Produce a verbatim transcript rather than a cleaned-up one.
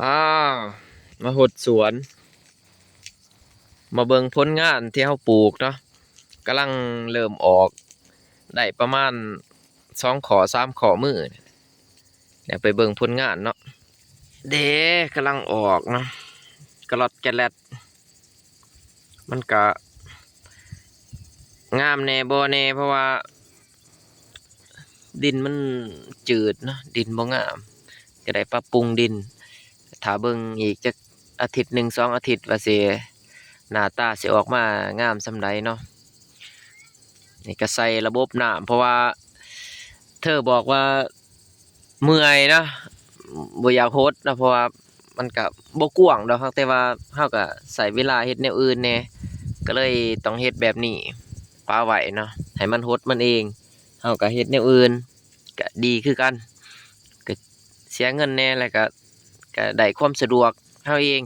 อ้าว มาฮอดสวน มาเบิ่งผลงานที่เฮาปลูกเนาะ กำลังเริ่มออก ได้ประมาณสองข้อสามข้อมือ เดี๋ยวไปเบิ่งผลงานเนาะ เด้ กำลังออกเนาะ กะลอดกะแลด มันกะงามแหน่บ่แหน่ เพราะว่า ดินมันจืดเนาะ ดินบ่งาม ก็ได้ปรับปรุงดิน ถ้าเบิ่งอีกจักอาทิตย์หนึ่งสองอาทิตย์ว่าสิ หน้าตาสิออกมางามส่ำใดเนาะ นี่ก็ใส่ระบบน้ำ เพราะว่าเธอบอกว่าเมื่อยเนาะ บ่อยากฮดเนาะ เพราะว่ามันก็บ่กว้างดอก แต่ว่าเฮาก็ใช้เวลาเฮ็ดแนวอื่นแหน่ ก็เลยต้องเฮ็ดแบบนี้ ปะไว้เนาะ ให้มันฮดมันเอง เฮาก็เฮ็ดแนวอื่น ก็ดีคือกัน ก็เสียเงินแหน่ แล้วก็ ก็ได้ความสะดวกเฮาเอง